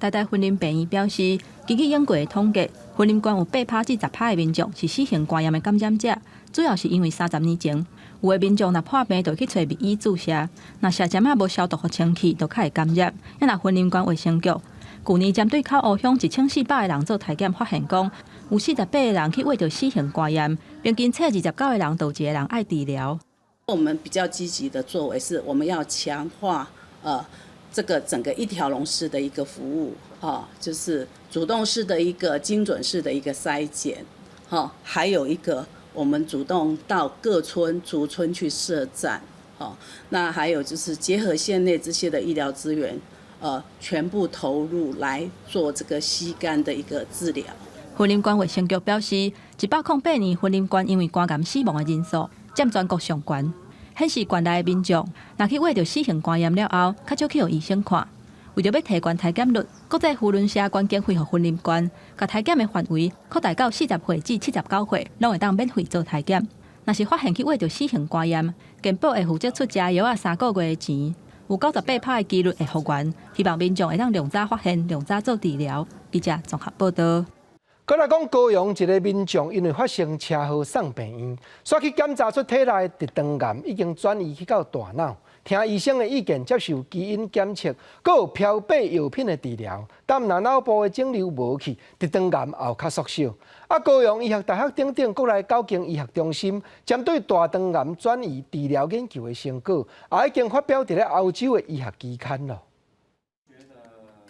台大雲林病院表示，根據英國的統計，雲林縣有8趴至10趴的民眾是 C 型肝炎的感染者，主要是因為30年前，有的民眾若破病就去揣蜜醫注射，若射針仔無消毒予清氣，就較會感染。啊若雲林縣衛生局舊年針對口湖鄉1400個人做體檢，發現講有48個人去驗著 C 型肝炎，平均測29個人，就有一個人愛治療。我們比較積極的作為是，我們要強化這個整個一條龍式的一個服務，啊，就是主動式的一個精準式的一個篩檢，哈，還有一個我們主動到各村逐村去設站，哦，那還有就是結合縣內這些的醫療資源，全部投入來做這個 C 肝的一個治療。雲林縣衛生局表示，108年雲林縣因為肝癌死亡的人數佔全國上懸，顯示縣內的民眾若去驗著 C 型肝炎了後，較少去予醫生看。為著欲提懸體檢率，國際扶輪社捐經費予雲林縣，共體檢的範圍擴大到40歲至79歲，攏會當免費做體檢。若是發現去驗著 C 型肝炎，健保會負責出食藥仔3個月的錢，有98趴的幾率會復原。希望民眾會當量早發現，量早做治療。記者綜合報道。閣來講高雄一个民眾因為發生車禍送病院，煞去檢查出體內直腸癌已經轉移去到大腦。聽醫生的意見，接受基因檢測，閣有標靶藥品的治療，但若腦部的腫瘤無去，直腸癌也有較縮小。啊，高雄醫學大學等等國內九間醫學中心，針對大腸癌轉移治療研究的成果，也已經發表佇咧歐洲的醫學期刊囉。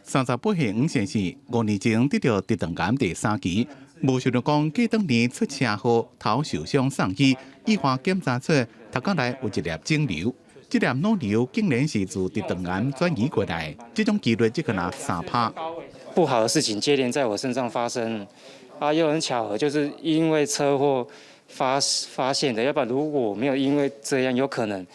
38歲黃先生5年前得著直腸癌第三期，無想著講過當年出車禍頭受傷送醫，意外檢查出頭殼內有一粒腫瘤，這粒腦瘤竟然是自直腸癌轉移過來，這種幾率只可能3趴。不好的事情接連在我身上發生，啊，又很巧合，就是因為車禍發現的，要不然如果沒有因為這樣，有可能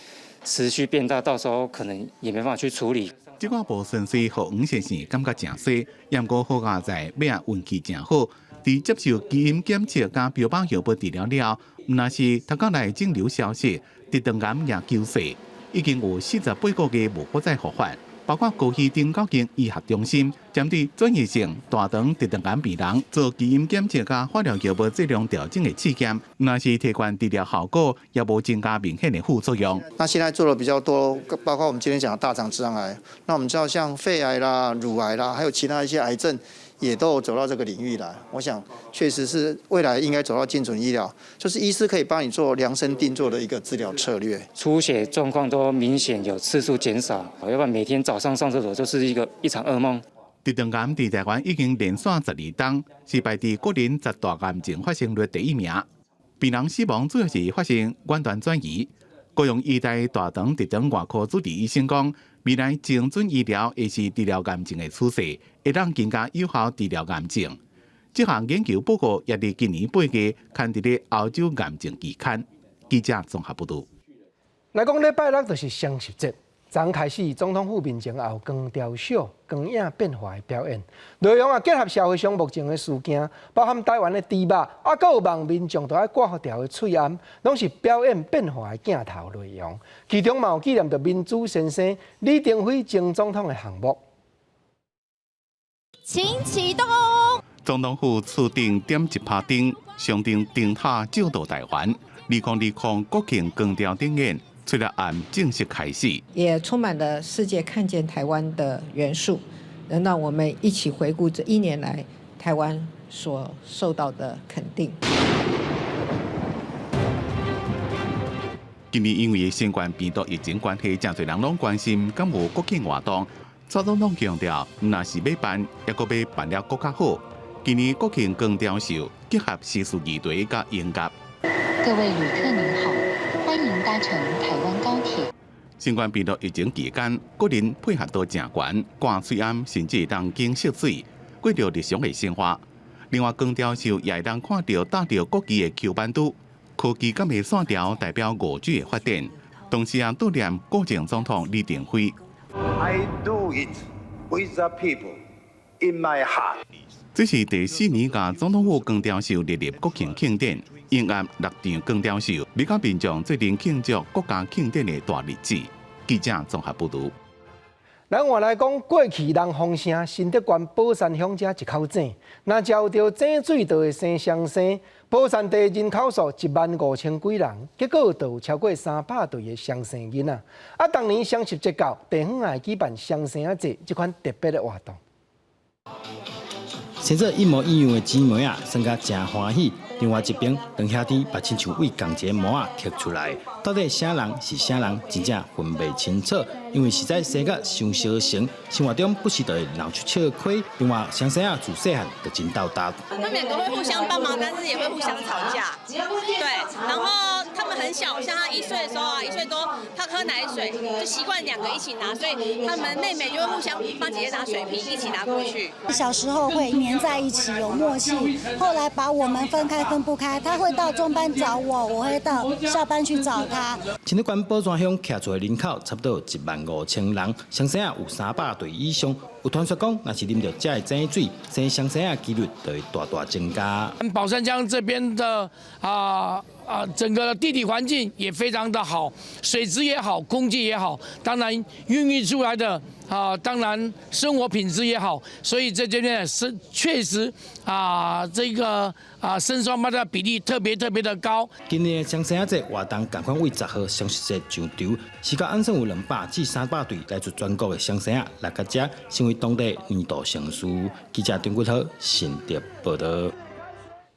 持續變大，到時候可能也沒辦法去處理。這個無純粹予黃先生感覺誠衰，毋過好佳哉尾仔運氣誠好，佇接受基因檢測佮標靶藥物治療了後，毋但是頭殼內腫瘤消失，直腸癌也救済，已經有48個月無閣再復發。包括高雄等九間醫學中心，針對轉移性大腸直腸癌病人做基因檢測佮化療藥物劑量調整的試驗，毋但是提懸治療效果，也無增加明顯的副作用。那現在做的比較多，包括我們今天講的大腸直腸癌，那我們知道像肺癌啦、乳癌啦，還有其他一些癌症，也都有走到這個領域來。我想確實是未來應該走到精準醫療，就是醫師可以幫你做量身定做的一個治療策略。出血狀況都明顯有次數減少，要不然每天早上上廁所就是一場噩夢。直腸癌佇台灣已經連續12冬，是排佇國人十大癌症發生率第一名。病人死亡主要是發生遠端轉移。高雄醫大大腸直腸外科主治醫生講，未來精準醫療會是治療癌症的趨勢，會當更加有效治療癌症。這項研究報告也佇今年8月刊佇咧歐洲癌症期刊。記者綜合報導。來講禮拜六就是雙十節，昨昏開始，總統府面前也有光雕秀、光影變化的表演，內容啊結合社會上目前的事件，包含台灣的豬肉，啊，閣有望民眾都愛掛予牢的喙罨，攏是表演變化的鏡頭內容。其中嘛有紀念著民主先生李登輝前總統的項目。請啟動。總統府厝頂點一拍燈，象徵燈塔照綴台灣。2020國慶光雕展演，初六暗正式開始，也充滿了世界看見台灣的元素，能讓我們一起回顧這一年來台灣所受到的肯定。今年因為新冠病毒疫情關係，誠濟人攏關心敢有國慶活動。蔡總統強調，若是欲辦，猶閣欲辦了閣較好。今年國慶光雕秀結合時事議題佮音樂。各位旅客您好，歡迎搭乘台灣高鐵。新冠病毒疫情期間，國人配合度誠懸，掛喙罨甚至會當揀色水，過著日常的生活。另外，光雕秀也會當看著搭著國旗的 Q 版拄，科技感的線條代表5G 的發展，同時也悼念故前總統李登輝。 I do it with the people in my heart。這是第四年共總統府光雕秀列入國慶慶典，迎合六場光雕秀，欲佮民眾做陣慶祝國家慶典的大日子。記者綜合報導。咱換來講，過去人風聲，新竹縣寶山鄉遮一口井，若食有著井水，就會生雙生。寶山地人口數1萬5千幾人，結果就有超過300對的雙生囡仔。啊，當年雙十節到，地方也會舉辦雙生仔節這款特別的活動。生做一模一樣的姊妹仔，生甲誠歡喜。另外一邊，兩兄弟嘛親像對仝一个模仔刻出來，到底啥人是啥人，真正分袂清楚。因為實在生甲傷相像，生活中不時就會鬧出笑話。另外，雙生仔自細漢就真鬥搭。他們兩個會互相幫忙，但是也會互相吵架。對，然後他們很小，像他1歲的時候啊，1歲多，他喝奶水就習慣兩個一起拿，所以他們妹妹就會互相幫姐姐拿水瓶，一起拿過去。小時候會黏在一起，有默契。後來把我們分開分不開，他會到中班找我，我會到下班去找他。新竹縣寶山鄉徛厝的人口差不多有1萬5千人，雙生仔有300對以上。有傳說講，若是啉著這个井水，生雙生仔機率就會大大增加。寶山鄉這邊的整個地理環境也非常的好，水質也好，空氣也好，當然孕育出來的啊，當然生活品質也好，所以在這邊是確實啊，這個啊生雙胞胎比例特別特別的高。今年的雙生仔節活動，仝款對10號雙十節上場，時間按算有200至300對來自全國的雙生仔來到遮，成為當地年度盛事。記者張國濤新竹報導。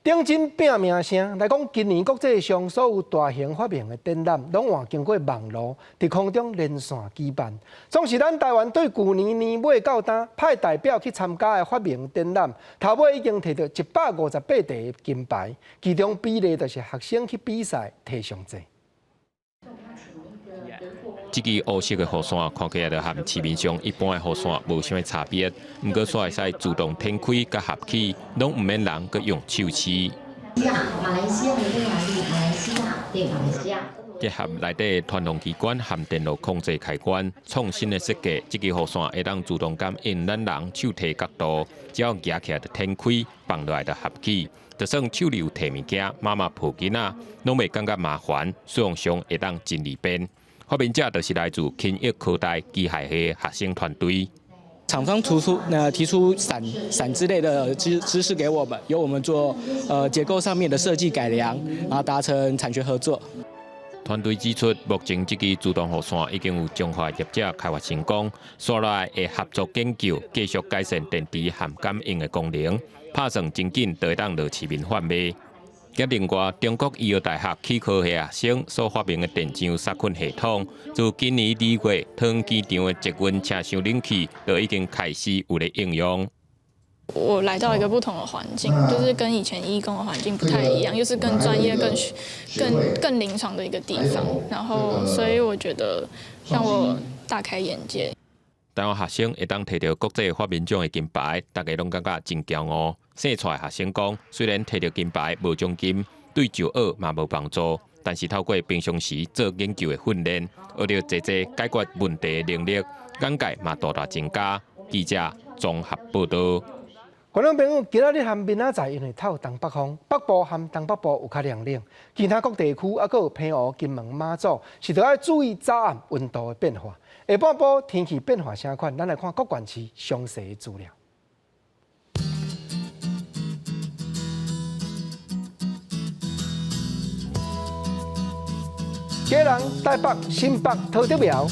頂真拼名聲來講，今年國際上所有大型發明的展覽，攏換經過網路佇空中連線舉辦。總是咱台灣對舊年年尾到今派代表去參加的發明展覽，頭尾已經提著158塊金牌，其中比例就是學生去比賽提上濟。這支烏色的雨傘看起來就和市面上一般的雨傘無啥物差別，毋過煞會使自動展開佮合起，攏毋免人閣用手持。馬來西亞的匈牙利，馬來西亞對馬來西亞。結合內底傳動機關和電路控制開關，創新的設計，這支雨傘會當自動感應咱人手提角度，只要舉起來就展開，放落來就合起。就算手裡有提物件，媽媽抱囡仔，攏袂感覺麻煩，使用上會當真利便。發明者就是來自勤益科大機械系學生團隊。廠商提出傘之類的知識給我們，由我們做結構上面的設計改良，然後達成產學合作。團隊指出，目前這支自動雨傘已經有彰化業者開發成功，紲落來會合作研究，繼續改善電池和感應的功能，拍算真緊就會當落市面販賣。另外，中國醫藥大學氣科系學生所發明的電漿殺菌系統，自今年2月桃園機場的捷運車廂冷氣就已經開始有咧應用。我來到一個不同的環境，就是跟以前醫工的環境不太一樣，又是更專業、更臨床的一個地方。然後，所以我覺得讓我大開眼界。台灣學生會當提著國際發明獎的金牌，大家攏感覺真驕傲。姓蔡學生講，雖然提著金牌無獎金，對就學嘛無幫助，但是透過平常時做研究的訓練，學著濟濟解決問題的能力，眼界嘛大大增加。記者綜合報導。觀眾朋友，今仔日和明仔載因為透東北風，北部和東北部有較涼冷，其他各地區猶閣有澎湖、金門、馬祖，是著愛注意早暗溫度的變化。下半晡天氣變化啥款？咱來看各縣市詳細的資料。今基隆、台北、新北、桃竹苗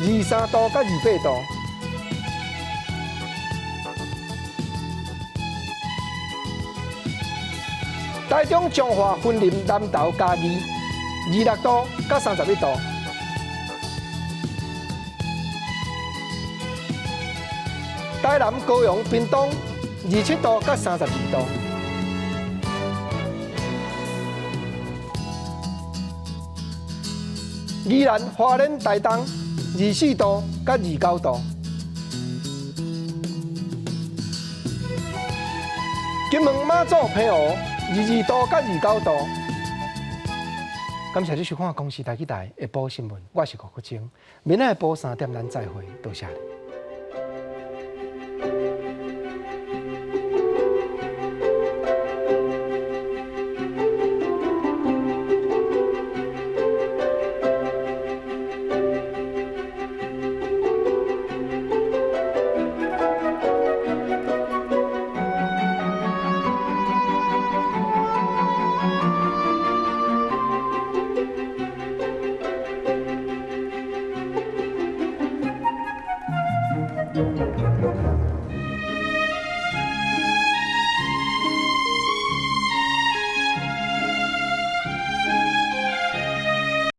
，23度佮28度。台中、彰化、雲林、南投、嘉義，26度佮31度。台南、高雄、屏東，27度佮32度。宜蘭、花蓮、台東，24度佮29度。金門、馬祖、澎湖，22度佮29度。感謝你收看《公視台語台》下晡新聞，我是郭國清。明仔下晡3點，咱再會，多謝。